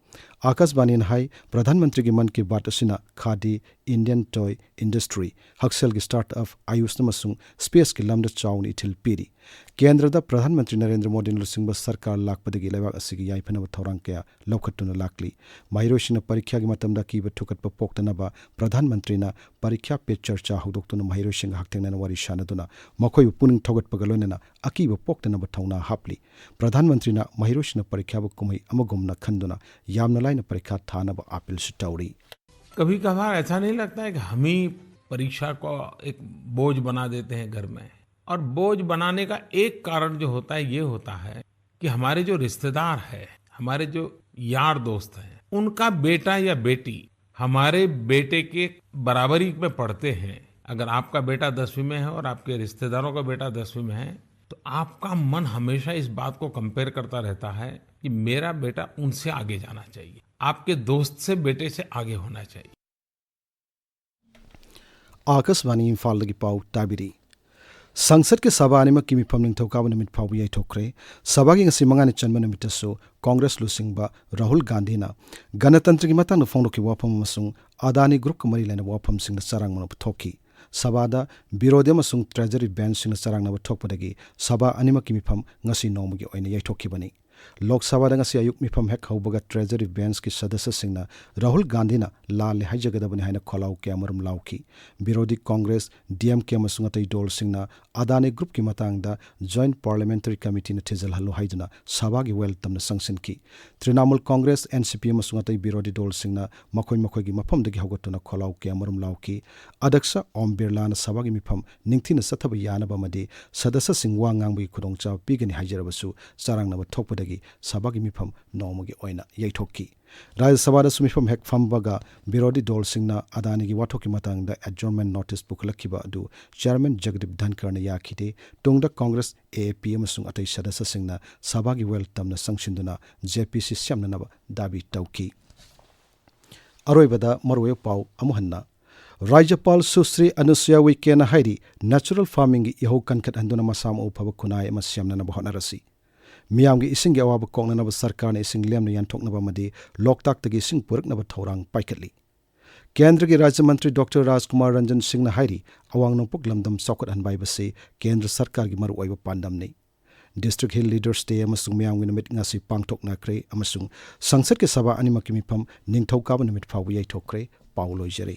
ꯑꯥꯀꯥꯁꯕꯥꯅꯤꯅ ꯍꯥꯏ, ꯄ꯭ꯔꯙꯥꯟ ꯃꯟꯇ꯭ꯔꯤꯒꯤ ꯃꯟ ꯀꯤ ꯕꯥꯠ ꯑꯁꯤꯅ ꯈꯥꯗꯤ, ꯏꯟꯗꯤꯌꯟ ꯇꯣꯏ ꯏꯟꯗꯁꯇ꯭ꯔꯤ, ꯍꯛꯁꯦꯜꯒꯤ ꯁ꯭ꯇꯥꯔꯠ ꯑꯞ, ꯑꯌꯨꯁ ꯑꯃꯁꯨꯡ ꯁ꯭ꯄꯦꯁꯀꯤ ꯂꯝꯗ ꯆꯥꯎꯅ ꯏꯊꯤꯜ ꯄꯤꯔꯤ꯫ ꯀꯦꯟꯗ꯭ꯔꯗ ꯄ꯭ꯔꯙꯥꯟ ꯃꯟꯇ꯭ꯔꯤ ꯅꯔꯦꯟꯗ꯭ꯔ ꯃꯣꯗꯤꯅ ꯂꯨꯆꯤꯡꯕ ꯁꯔꯀꯥꯔ ꯂꯥꯛꯄꯗꯒꯤ ꯂꯩꯕꯥꯛ ꯑꯁꯤꯒꯤ ꯌꯥꯏꯐꯅꯕ ꯊꯧꯔꯥꯡ ꯀꯌꯥ ꯂꯧꯈꯠꯇꯨꯅ ꯂꯥꯛꯂꯤ꯫ ꯃꯍꯩꯔꯣꯏꯁꯤꯡꯅ ꯄꯔꯤꯈ꯭ꯌꯥꯒꯤ ꯃꯇꯝꯗ ꯑꯀꯤꯕ ꯊꯨꯀꯠꯄ ꯄꯣꯛꯇꯅꯕ ꯄ꯭ꯔꯙꯥꯟ ꯃꯟꯇ꯭ꯔꯤꯅ ꯄꯔꯤꯈ꯭ꯌꯥ ꯄꯦ ꯆꯔꯆꯥ ꯍꯧꯗꯣꯛꯇꯨꯅ ꯃꯍꯩꯔꯣꯏꯁꯤꯡꯒ ꯍꯛꯊꯦꯡꯅꯅ ꯋꯥꯔꯤ ꯁꯥꯅꯗꯨꯅ ꯃꯈꯣꯏꯕꯨ ꯄꯨꯛꯅꯤꯡ ꯊꯧꯒꯠꯄꯒ ꯂꯣꯏꯅꯅ ꯑꯀꯤꯕ ꯄꯣꯛꯇꯅꯕ ꯊꯧꯅꯥ ꯍꯥꯞꯂꯤ꯫ ꯄ꯭ꯔꯙꯥꯟ ꯃꯟꯇ꯭ꯔꯤꯅ ꯃꯍꯩꯔꯣꯏꯁꯤꯡꯅ ꯄꯔꯤꯈ꯭ꯌꯥꯕꯨ ꯀꯨꯝꯍꯩ ꯑꯃꯒꯨꯝꯅ ꯈꯟꯗꯨꯅ ꯌꯥꯝꯅ ꯂꯥꯏꯅ ꯄꯔꯤꯈ꯭ꯌꯥ ꯊꯥꯅꯕ ꯑꯄꯤꯜꯁꯨ ꯇꯧꯔꯤ꯫ कभी कभार ऐसा नहीं लगता है कि हम ही परीक्षा को एक बोझ बना देते हैं घर में? और बोझ बनाने का एक कारण जो होता है, ये होता है कि हमारे जो रिश्तेदार हैं, हमारे जो यार दोस्त हैं, उनका बेटा या बेटी हमारे बेटे के बराबरी में पढ़ते हैं। अगर आपका बेटा दसवीं में है और आपके रिश्तेदारों का बेटा दसवीं में है, तो आपका मन हमेशा इस बात को कंपेयर करता रहता है कि मेरा बेटा उनसे आगे जाना चाहिए, आपके दोस्त से, बेटे से आगे होना चाहिए। ꯑꯥꯀꯥꯁꯕꯥꯅꯤ ꯏꯝꯐꯥꯜꯗꯒꯤ ꯄꯥꯎ ꯇꯥꯕꯤꯔꯤ꯫ ꯁꯪꯁꯠꯀꯤ ꯁꯚꯥ ꯑꯅꯤꯃꯛꯀꯤ ꯃꯤꯐꯝ ꯅꯤꯡꯊꯧꯀꯥꯕ ꯅꯨꯃꯤꯠ ꯐꯥꯎꯕ ꯌꯩꯊꯣꯛꯈ꯭ꯔꯦ꯫ ꯁꯚꯥꯒꯤ ꯉꯁꯤ ꯃꯉꯥꯅꯤ ꯆꯟꯕ ꯅꯨꯃꯤꯠꯇꯁꯨ ꯀꯣꯡꯒ꯭ꯔꯦꯁ ꯂꯨꯆꯤꯡꯕ ꯔꯥꯍꯨꯜ ꯒꯥꯟꯙꯤꯅ ꯒꯅꯇꯟꯇ꯭ꯔꯒꯤ ꯃꯇꯥꯡꯗ ꯐꯣꯡꯗꯣꯛꯈꯤꯕ ꯋꯥꯐꯝ ꯑꯃꯁꯨꯡ ꯑꯗꯥꯅꯤ ꯒ꯭ꯔꯨꯞꯀ ꯃꯔꯤ ꯂꯩꯅꯕ ꯋꯥꯐꯝꯁꯤꯡꯗ ꯆꯔꯥꯡꯅꯅ ꯊꯣꯛꯈꯤ꯫ ꯁꯚꯥꯗ ꯕꯤꯔꯣꯙꯤ ꯑꯃꯁꯨꯡ ꯇ꯭ꯔꯦꯖꯔꯤ ꯕꯦꯟꯁꯁꯤꯡꯅ ꯆꯔꯥꯡꯅꯕ ꯊꯣꯛꯄꯗꯒꯤ ꯁꯚꯥ ꯑꯅꯤꯃꯛꯀꯤ ꯃꯤꯐꯝ ꯉꯁꯤ ꯅꯣꯡꯃꯒꯤ ꯑꯣꯏꯅ ꯌꯩꯊꯣꯛꯈꯤꯕꯅꯤ꯫ ꯂꯣꯛ ꯁꯚꯥꯗ ꯉꯁꯤ ꯑꯌꯨꯛ ꯃꯤꯐꯝ ꯍꯦꯛ ꯍꯧꯕꯒ ꯇ꯭ꯔꯦꯖꯔꯤ ꯕꯦꯟꯁꯀꯤ ꯁꯗꯁ꯭ꯌꯁꯤꯡꯅ ꯔꯥꯍꯨꯜ ꯒꯥꯟꯙꯤꯅ ꯂꯥꯜꯂꯦ ꯍꯥꯏꯖꯒꯗꯕꯅꯤ ꯍꯥꯏꯅ ꯈꯣꯜꯂꯥꯎ ꯀꯌꯥꯃꯔꯨꯝ ꯂꯥꯎꯈꯤ꯫ ꯕꯤꯔꯣꯙꯤ ꯀꯣꯡꯒ꯭ꯔꯦꯁ, ꯗꯤ ꯑꯦꯝ ꯀꯦ ꯑꯃꯁꯨꯡ ꯑꯇꯩ ꯗꯣꯜꯁꯤꯡꯅ ꯑꯗꯥꯅꯤ ꯒ꯭ꯔꯨꯞꯀꯤ ꯃꯇꯥꯡꯗ ꯖꯣꯏꯟꯠ ꯄꯥꯔꯂꯤꯌꯥꯃꯦꯟꯇꯔꯤ ꯀꯃꯤꯇꯤꯅ ꯊꯤꯖꯤꯜꯍꯜꯂꯨ ꯍꯥꯏꯗꯨꯅ ꯁꯚꯥꯒꯤ ꯋꯦꯜ ꯇꯝꯅ ꯆꯪꯁꯤꯟꯈꯤ꯫ ꯇ꯭ꯔꯤꯅꯥꯃꯨꯜ ꯀꯣꯡꯒ꯭ꯔꯦꯁ, ꯑꯦꯟ ꯁꯤ ꯄꯤ ꯑꯃꯁꯨꯡ ꯑꯇꯩ ꯕꯤꯔꯣꯙꯤ ꯗꯣꯜꯁꯤꯡꯅ ꯃꯈꯣꯏ ꯃꯈꯣꯏꯒꯤ ꯃꯐꯝꯗꯒꯤ ꯍꯧꯒꯠꯇꯨꯅ ꯈꯣꯜꯂꯥꯎ ꯀꯌꯥꯃꯔꯨꯝ ꯂꯥꯎꯈꯤ꯫ ꯑꯗꯛꯁ ꯑꯣꯝ ꯕꯤꯔꯂꯥꯅ ꯁꯚꯥꯒꯤ ꯃꯤꯐꯝ ꯅꯤꯡꯊꯤꯅ ꯆꯠꯊꯕ ꯌꯥꯅꯕ ꯑꯃꯗꯤ ꯁꯗꯁ꯭ꯌꯁꯤꯡ ꯋꯥ ꯉꯥꯡꯕꯒꯤ ꯈꯨꯗꯣꯡꯆꯥꯕ ꯄꯤꯒꯅꯤ ꯍꯥꯏꯖꯔꯕꯁꯨ ꯆꯔꯥꯡꯅꯕ ꯊꯣꯛꯄꯗꯒꯤ ꯁꯚꯥꯒꯤ ꯃꯤꯐꯝ ꯅꯣꯡꯃꯒꯤ ꯑꯣꯏꯅ ꯌꯩꯊꯣꯛꯈꯤ꯫ ꯔꯥꯖ꯭ꯌ ꯁꯚꯥꯗꯁꯨ ꯃꯤꯐꯝ ꯍꯦꯛ ꯐꯝꯕꯒ ꯕꯤꯔꯣꯙꯤ ꯗꯣꯜꯁꯤꯡꯅ ꯑꯗꯥꯅꯤꯒꯤ ꯋꯥꯊꯣꯛꯀꯤ ꯃꯇꯥꯡꯗ ꯑꯦꯗꯖꯣꯔꯟꯃꯦꯟ ꯅꯣꯇꯤꯁ ꯄꯨꯈꯠꯂꯛꯈꯤꯕ ꯑꯗꯨ ꯆꯤꯌꯔꯃꯦꯟ ꯖꯒꯗꯤꯞ ꯙꯟꯀꯔꯅ ꯌꯥꯈꯤꯗꯦ꯫ ꯇꯨꯡꯗ ꯀꯣꯡꯒ꯭ꯔꯦꯁ, ꯑꯦ ꯑꯦ ꯄꯤ ꯑꯃꯁꯨꯡ ꯑꯇꯩ ꯁꯗꯁ꯭ꯌꯁꯤꯡꯅ ꯁꯚꯥꯒꯤ ꯋꯦꯜ ꯇꯝꯅ ꯆꯪꯁꯤꯟꯗꯨꯅ ꯖꯦ ꯄꯤ ꯁꯤ ꯁꯦꯝꯅꯅꯕ ꯗꯥꯕꯤ ꯇꯧꯈꯤ꯫ ꯑꯔꯣꯏꯕꯗ ꯃꯔꯨꯑꯣꯏꯕ ꯄꯥꯎ ꯑꯃꯨꯛ ꯍꯟꯅ꯫ ꯔꯥꯖ꯭ꯌꯄꯥꯜ ꯁꯨꯁ꯭ꯔꯤ ꯑꯅꯨꯁꯨꯌꯥ ꯎꯏꯀꯦꯅ ꯍꯥꯏꯔꯤ, ꯅꯦꯆꯔꯦꯜ ꯐꯥꯔꯃꯤꯡꯒꯤ ꯏꯍꯧ ꯀꯟꯈꯠꯍꯟꯗꯨꯅ ꯃꯁꯥ ꯃꯎ ꯐꯕ ꯈꯨꯟꯅꯥꯏ ꯑꯃ ꯁꯦꯝꯅꯅꯕ ꯍꯣꯠꯅꯔꯁꯤ꯫ ꯃꯤꯌꯥꯝꯒꯤ ꯏꯁꯤꯡꯒꯤ ꯑꯋꯥꯕ ꯀꯣꯛꯅꯅꯕ ꯁꯔꯀꯥꯔꯅ ꯏꯁꯤꯡ ꯂꯦꯝꯅ ꯌꯦꯟꯊꯣꯛꯅꯕ ꯑꯃꯗꯤ ꯂꯣꯛꯇꯥꯛꯇꯒꯤ ꯏꯁꯤꯡ ꯄꯨꯔꯛꯅꯕ ꯊꯧꯔꯥꯡ ꯄꯥꯏꯈꯠꯂꯤ꯫ ꯀꯦꯟꯗ꯭ꯔꯒꯤ ꯔꯥꯖ꯭ꯌ ꯃꯟꯇ꯭ꯔꯤ ꯗꯣꯛꯇꯔ ꯔꯥꯖꯀꯨꯃꯥꯔ ꯔꯟꯖꯟ ꯁꯤꯡꯅ ꯍꯥꯏꯔꯤ, ꯑꯋꯥꯡ ꯅꯣꯡꯄꯣꯛ ꯂꯝꯗꯝ ꯆꯥꯎꯈꯠꯍꯟꯕ ꯍꯥꯏꯕꯁꯤ ꯀꯦꯟꯗ꯭ꯔ ꯁꯔꯀꯥꯔꯒꯤ ꯃꯔꯨꯑꯣꯏꯕ ꯄꯥꯟꯗꯝꯅꯤ꯫ District Hill Leaders Day ꯑꯃꯁꯨꯡ ꯃꯤꯌꯥꯝꯒꯤ ꯅꯨꯃꯤꯠ ꯉꯁꯤ ꯄꯥꯡꯊꯣꯛꯅꯈ꯭ꯔꯦ ꯑꯃꯁꯨꯡ ꯁꯪꯁꯠꯀꯤ ꯁꯚꯥ ꯑꯅꯤꯃꯛꯀꯤ ꯃꯤꯐꯝ ꯅꯤꯡꯊꯧꯀꯥꯕ ꯅꯨꯃꯤꯠ ꯐꯥꯎꯕ ꯌꯩꯊꯣꯛꯈ꯭ꯔꯦ꯫ ꯄꯥꯎ ꯂꯣꯏꯖꯔꯦ꯫